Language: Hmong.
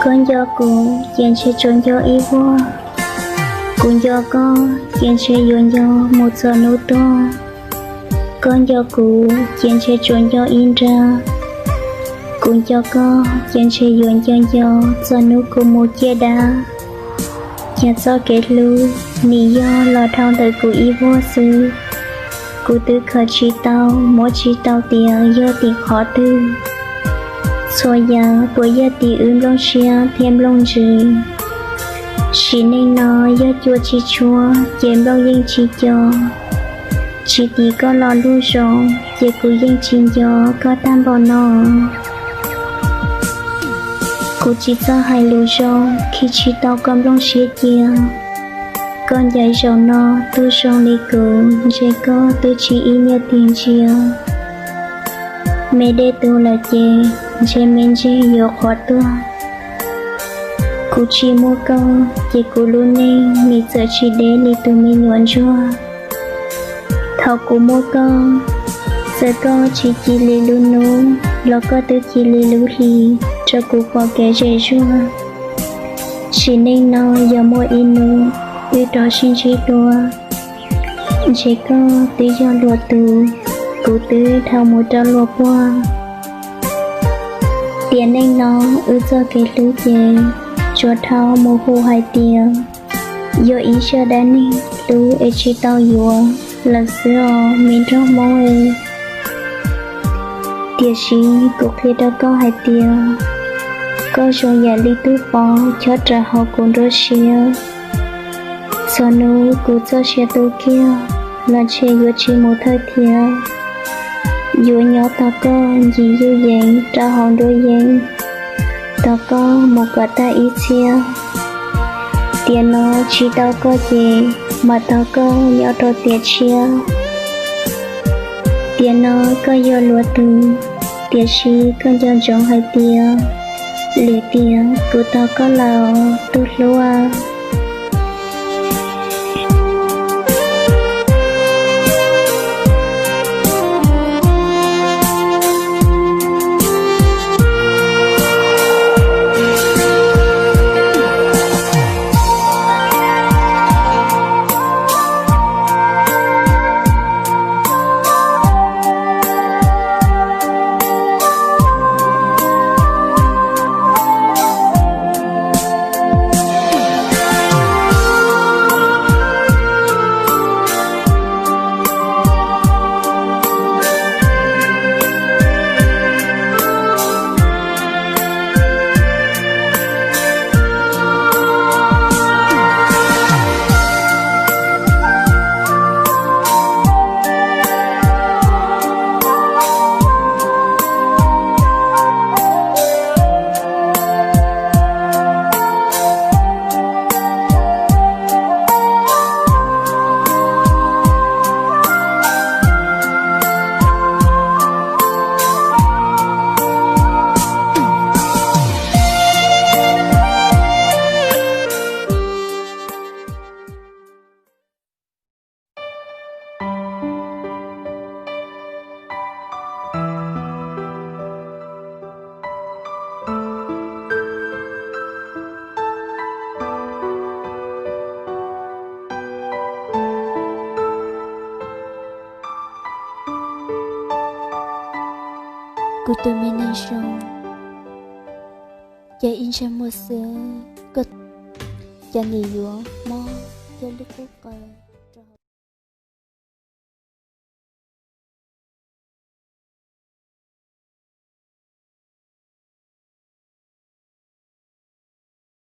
Koj nco kuv ces ntshe tsuas nco ib vuag, kuv nco koj ces ntshe yuav nco mus txog hnub tuag. Koj nco kuv ces ntshe tsuas nco ib nrab, kuv nco koj ces ntshe yuav nco nco txog hnub kuv mus ciaj dab. Cas txoj kev hlub nim yog los dhau ntawm kuv ib vuag xwb, kuv twb khaws tsis tau, muab tsis tau tias yog tim qhov twg. Txhua yam puas yog tim wb nplooj siab thiab nplooj ntsws. Sim neej no yog cua tsis tshuab ces nplooj yeej tsis co. Tsis tim koj los lub zoo ces kuv yeej tsis nco koj tag npaum no. Kuv tsis txawj hais lus zoo khi tsis tau koj nplooj siab cia. Koj ncaim zaum no tuaj zoo li kuv ntshe koj twb tsis ib niaj tig ntsia. Me dej tu lawm ces ntshe me ntseg yuav qhuav tuag. Kuv tsis muaj koj ces kuv lub neej nim txawm tsis deb li tus me nyuam ntsuag. Thaum kuv muaj koj, txawm koj tsis cia li lub hnub los koj twb cia li lub hli rau kuv pom kev zem zuag. Sim neej no yog muaj ib hnub wb rov sib ntsib dua, ntshe koj twb yog luag tus, kuv twb dhau mus rau luag puag. Tiam neej no wb txoj kev hlub ces tsuas dhau mus hu hais tias yog ib zaj dab neeg hlub es tsis tau yuav lawm xwb os me nraug Hmoob. Tiam sis kuv qhia rau koj hais tias koj zoo yam li tub pov chob rawv hauv kuv nruab siab. Txog hnub kuv txoj sia tu kiag los ntshe yuav tsis mus thawj thiab. Yuav nyob tos koj ncig yuj yees rau hauv nruab yeeb, tos koj mus kom tag ib txhiab. Tiam no tsis tau koj ces mam tos koj nyob rau tiam tshiab. Tiam no koj yog luag tus, tiam sis koj nco ntsoov hais tias, lim tias kuv tos koj lawm tus hlub. Kuv tus me neeg zoo, ces ib ntsais muag xwb, koj cas nim yuav mob coj lub qub qw.